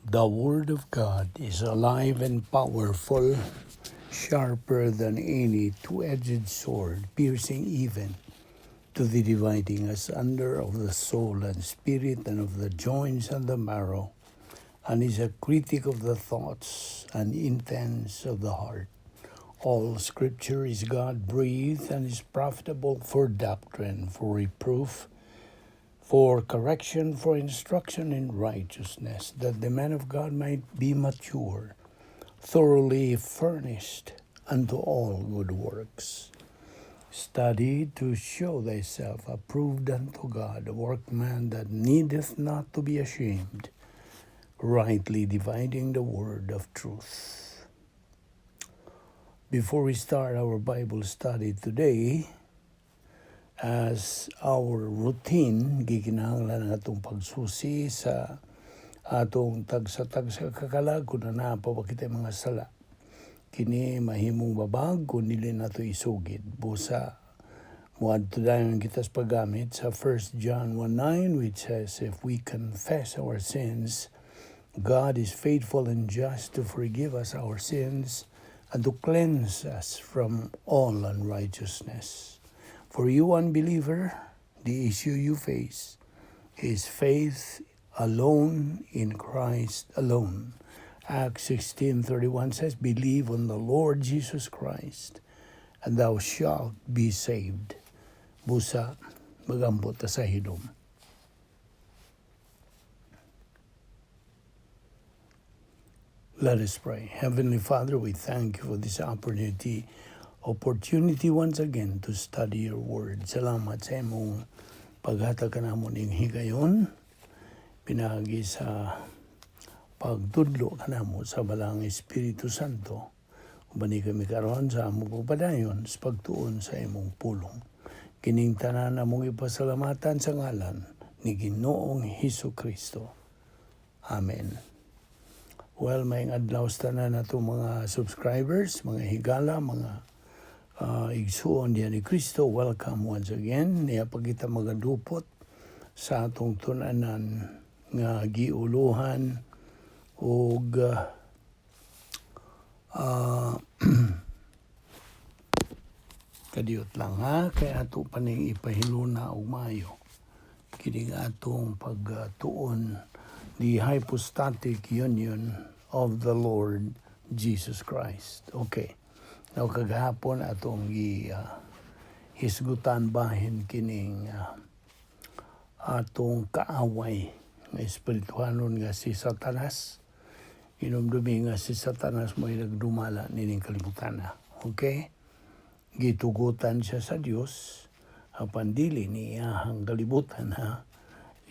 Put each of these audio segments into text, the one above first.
The Word of God is alive and powerful, sharper than any two-edged sword, piercing even to the dividing asunder of the soul and spirit and of the joints and the marrow, and is a critic of the thoughts and intents of the heart. All Scripture is God breathed and is profitable for doctrine, for reproof, for correction, for instruction in righteousness, that the man of God might be mature, thoroughly furnished unto all good works. Study to show thyself approved unto God, a workman that needeth not to be ashamed, rightly dividing the word of truth. Before we start our Bible study today, as our routine, gikinahanglan ang atong pagsusi sa atong tagsa-tagsa kakalag kung naa pa ba kita mga sala. Kini mahimong babag kung dili nato isugid. Busa muadto dayon kita sa paggamit sa 1 John 1:9, which says, "If we confess our sins, God is faithful and just to forgive us our sins and to cleanse us from all unrighteousness." For you, unbeliever, the issue you face is faith alone in Christ alone. Acts 16:31 says, "Believe on the Lord Jesus Christ, and thou shalt be saved." Busa, magampo ta sa hilom. Let us pray. Heavenly Father, we thank you for this opportunity once again to study your word. Salamat sa imong paghatag kanamo ning higayon pinaagi sa pagtudlo kanamo sa Balaang Espiritu Santo. Uban kami karon sa among pagpadayon sa pagtuon sa imong pulong. Kining tanan among ipasalamatan sa ngalan ni Ginoong Hesus Kristo. Amen. Well, maayong adlaw sa tanan nato mga subscribers, mga higala, mga igsuon diha ni Kristo. Welcome once again. Niya pa kita magadupot sa atong tun-anan nga giuluhan og kadiyot lang ha, kay ato pa ning ipahiluna og maayo kining atong pagtuon, the hypostatic union of the Lord Jesus Christ. Okay. Now, kagahapon atong gi hisgutan bahin kining atong kaaway nga espirituhanon nga si Satanas. Hinumdumi nga si Satanas mo'y nagdumala nining kalibutan. Okay? Gitugutan siya sa Dios apan dili ni iyahang kalibutan ha.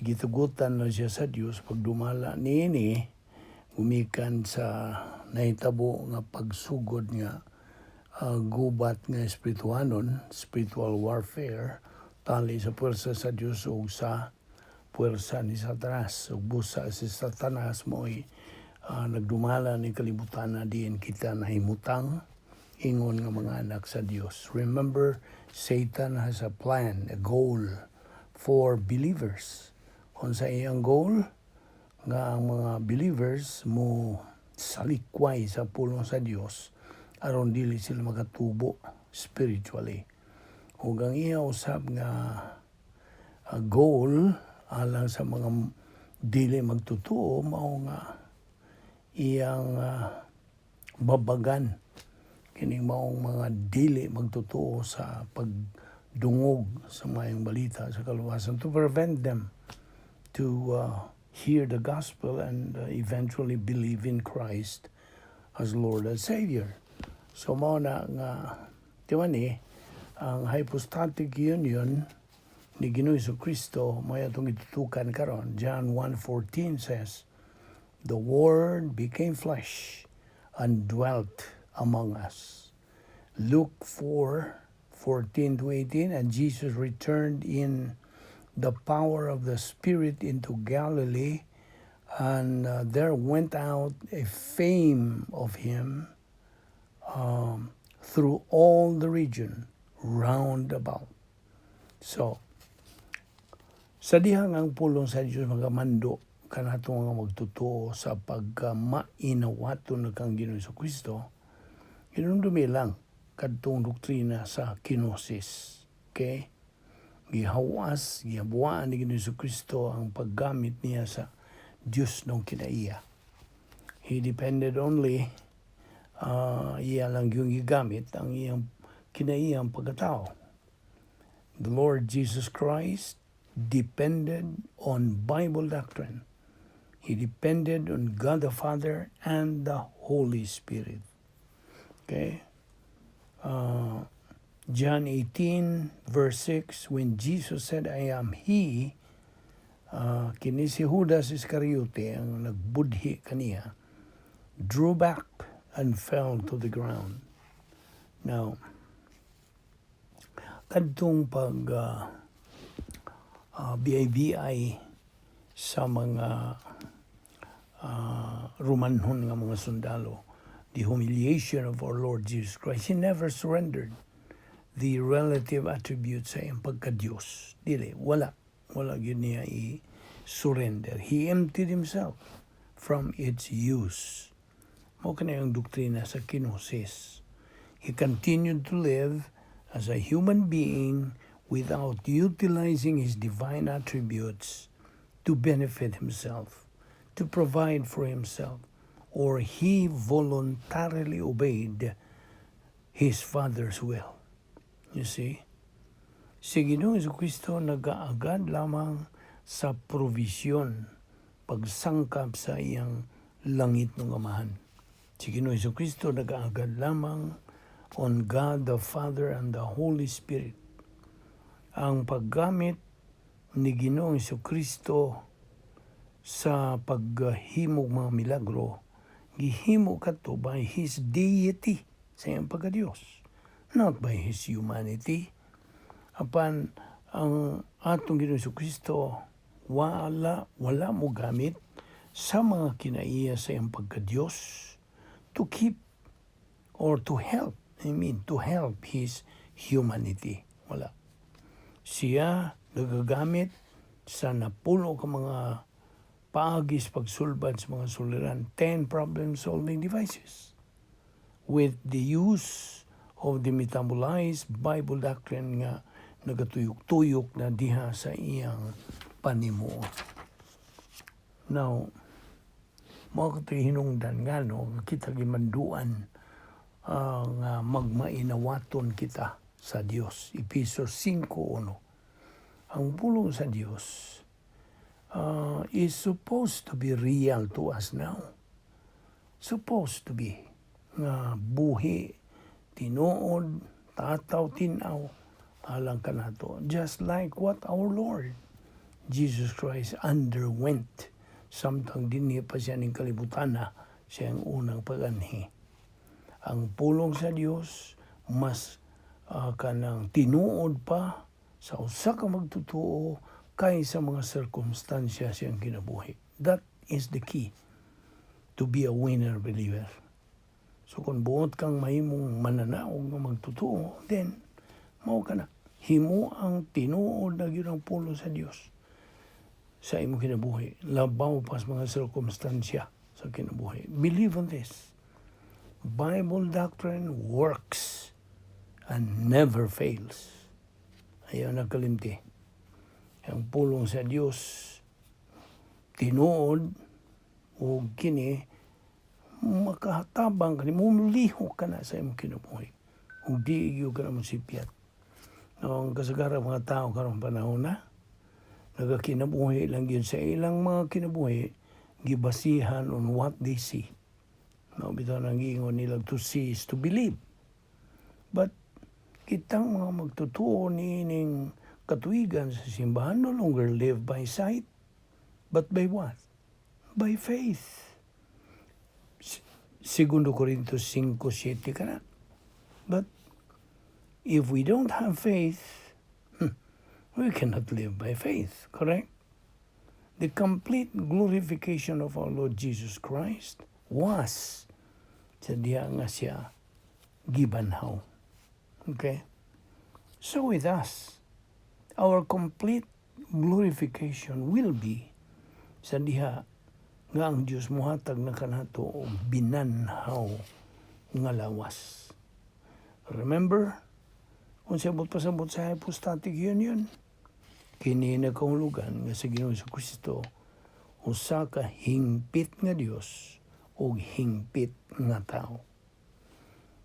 Gitugutan na siya sa Dios pagdumala niini gumikan sa nahitabo nga pagsugod nga gubat nga espirituhanon, spiritual warfare, tali sa puwersa sa Dios ug sa puwersa ni Satanas. Ug busa si Satanas mo'y nagdumala ni kalibutan na diin kita nahimutang ingon nga mga anak sa Dios. Remember, Satan has a plan, a goal for believers. Kung sa iyang goal, nga ang mga believers mo salikway sa pulong sa Dios aron dili sila makatubo spiritually. Ug ang iya usab nga goal alang sa mga dili magtutuo mao nga iyang babagan kining maong mga dili magtutuo sa pagdungog sa maayong balita sa kaluwasan, to prevent them to hear the gospel and eventually believe in Christ as Lord and Savior. So mao na nga timan ni ang hypostatic union ni Ginoo Kristo mao atong itutukan karon. John 1:14 says, "The Word became flesh and dwelt among us." Luke 4:14 to 18, "And Jesus returned in the power of the Spirit into Galilee, and there went out a fame of him through all the region round about." So, sa dihang ang pulong sa Diyos magamando kanato nga magtotoo sa pagka mainawaton na kang Ginoong Kristo, hinumdumi lang kadtong doktrina sa kenosis. Okay? Gihawas, gihabuan ni Ginoong Kristo ang paggamit niya sa Diyos nung kinaiya. He depended only, iya lang yung gigamit ang iyang kinaiyang pagkatao. The Lord Jesus Christ depended on Bible doctrine. He depended on God the Father and the Holy Spirit. Okay? John 18, verse 6, when Jesus said, "I am He," kini si Judas Iscariote ang nagbudhi kaniya, drew back and fell to the ground. Now, kadtong pag BIBI sa mga Romanhon nga mga sundalo, the humiliation of our Lord Jesus Christ, He never surrendered the relative attributes sa iyang pagka-Diyos. Dili, wala. Wala gyud niya i-surrender. He emptied Himself from its use. Mao kani ang doktrina sa kenosis. He continued to live as a human being without utilizing His divine attributes to benefit Himself, to provide for Himself, or He voluntarily obeyed His Father's will. You see? Si Ginoong Kristo nagaagad lamang sa provision, pagsangkap sa iyang langit ng Amahan. Si Ginoong Kristo nagaagad lamang on God the Father and the Holy Spirit. Ang paggamit ni Ginoong Kristo sa paghimog mga milagro, gihimo kadto by His deity, sa iyang pagka-Diyos, not by His humanity. Apan ang atong Ginoong Kristo wala mo gamit sa mga kinaiya sa iyang pagka-Diyos to keep or to help, I mean, to help His humanity. Wala. Siya nagagamit sa napulo ka mga paagis pagsulbad sa mga suliran, 10 problem-solving devices with the use of the metabolized Bible doctrine nga nagatuyok-tuyok na diha sa iyang panimuot. Now, mao kato'y hinungdan nga no, nga kita gimanduan nga magmainawaton kita sa Dios. Epeso 5.1. Ang pulong sa Dios is supposed to be real to us now. Supposed to be nga buhi, tinuod, tataw, tinaw, alang kanato. Just like what our Lord Jesus Christ underwent samtang dinhi pa siya ning kalibutan na siyang unang paganhi. Ang pulong sa Dios mas kanang tinuod pa sa usa ka magtotoo kaysa mga sirkumstansya siyang kinabuhi. That is the key to be a winner believer. So kung buot kang mahimong mananaog nga magtotoo, then mao ka na. Himo ang tinuod na gyud ang pulong sa Dios sa imong kinabuhi. Labaw pa sa mga sirkumstansya sa kinabuhi. Believe on this. Bible doctrine works and never fails. Ayaw nagkalimti. Ang pulong sa Dios tinuod o kini makatabang kani mo, lihok ka na sa imong kinabuhi. Ug di gyud ka na mosipyat. No, ang kasagaran mga tao karong panahon na nagakinabuhi lang gyud sa ilang mga kinabuhi gibasihan on what they see. No, bitaw nang giingon nila, "To see is to believe." But kitang mga magtotoo niining katuigan sa simbahan no longer live by sight, but by what? By faith. Segundo Corintios 5:7 ka na. But if we don't have faith, we cannot live by faith, correct? The complete glorification of our Lord Jesus Christ was sa diha nga siya gibanhaw. Okay? So with us, our complete glorification will be Sa diha nga ang Dios mohatag na kanato og binanhaw nga lawas. Remember, unsa buot pasabot sa hypostatic union? Kini nagkahulugan nga sa Ginoong Kristo usa ka hingpit nga Dios ug hingpit nga tao.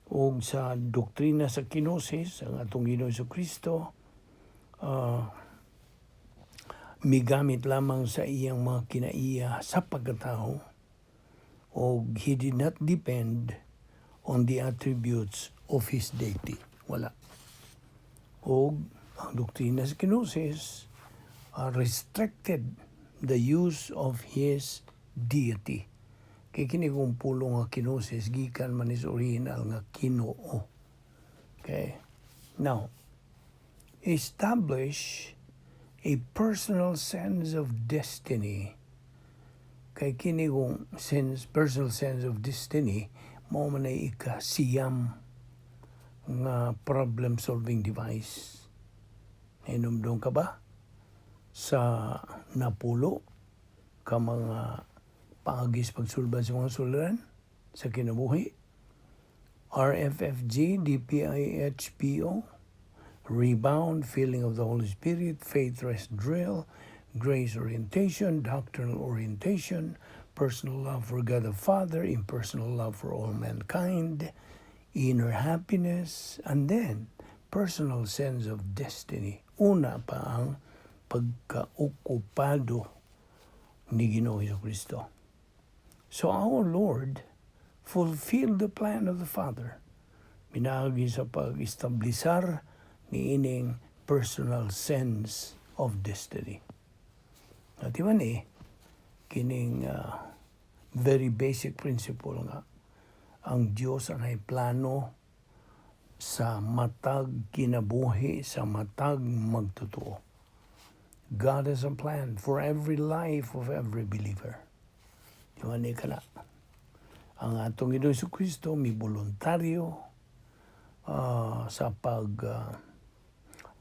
Og sa doktrina sa kenosis, ang atong Ginoong Kristo migamit lamang sa iyang mga kinaiya sa pagkatao og he did not depend on the attributes of his deity. Wala. Og ang doktrina sa kenosis restricted the use of his deity. Kay kini kung pulong nga kenosis gikan man is original nga Kinoo. Okay. Now, establish a personal sense of destiny. Kay kini kung sense, personal sense of destiny, mao man ay ikasiyam nga problem solving device. Hinumdum ka ba sa napulo ka mga paagi sa pagsulbad sa mga suliran sa kinabuhi? RFFG, DPIHPO, rebound, filling of the Holy Spirit, faith rest drill, grace orientation, doctrinal orientation, personal love for God the Father, impersonal love for all mankind, inner happiness, and then personal sense of destiny. Una pa ang pagkaokupado ni Ginoo Kristo. So our Lord fulfilled the plan of the Father pinaagi sa pag-establisar ni ining personal sense of destiny. At di ba ni, kining very basic principle nga ang Diyos ang ay plano sa matag kinabuhi, sa matag magtotoo. God has a plan for every life of every believer. Di ba ni kana? Ang atong Ginoong Kristo mi voluntaryo sa pag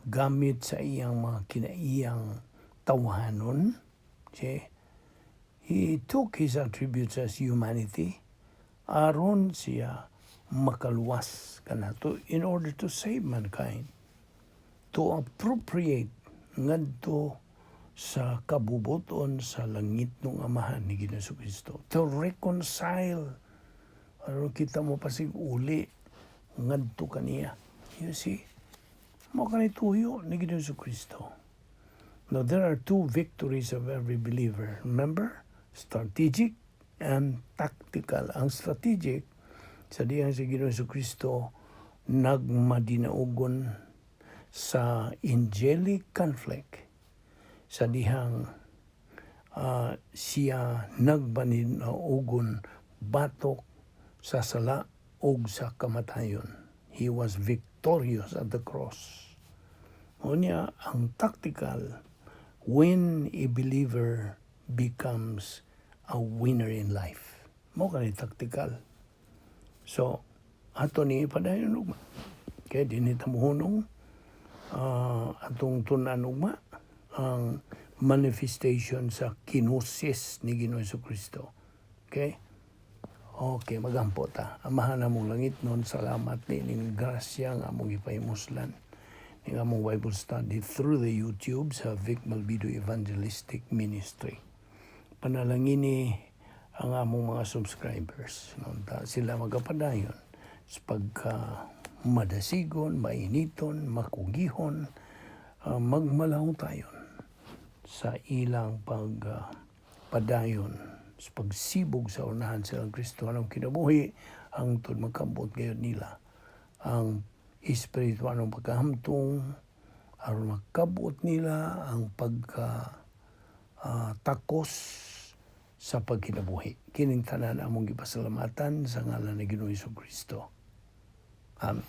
gamit sa iyang mga kinaiyang tawhanon. See? He took his attributes as humanity aron siya makaluwas kanato in order to save mankind, to appropriate ngadto sa kabubuton sa langit ng Amahan ni Ginoong Kristo, to reconcile aron kita mo pasig uli ngadto kaniya. You see, mao kani tuyo ni Ginoong Kristo. Now, there are two victories of every believer. Remember? Strategic and tactical. Ang strategic, sa diyang si Ginoong Kristo nagmadinaugon sa angelic conflict, sa dihang siya nagmadinaugon batok sa sala ug sa kamatayon. He was victorious at the cross. Unya, ang tactical, when a believer becomes a winner in life. Mao kani tactical. So, ato ni ipadayon ugma. Kaya dinhi ta mohunong atong tun-an ugma ang manifestation sa kenosis ni Ginoong Kristo. Okay? Okay, magampo ta. Amahan namong langitnon, salamat ni ning grasya nga among gipahimuslan ning among Bible study through the YouTube sa Vic Malvido Evangelistic Ministry. Panalangini ang among mga subscribers. Unta sila magapadayon sa pagka madasigon, mainiton, makugihon, magmalahutayon sa ilang pag padayon sa pagsibog sa unahan sa Kristohanong kinabuhi hangtod magkabot gayud nila ang espirituanong pagkahamtong aron makabot nila ang pagka takos sa pagkinabuhi. Kining tanan among gipasalamatan sa ngalan ni Ginoong Kristo. Amen.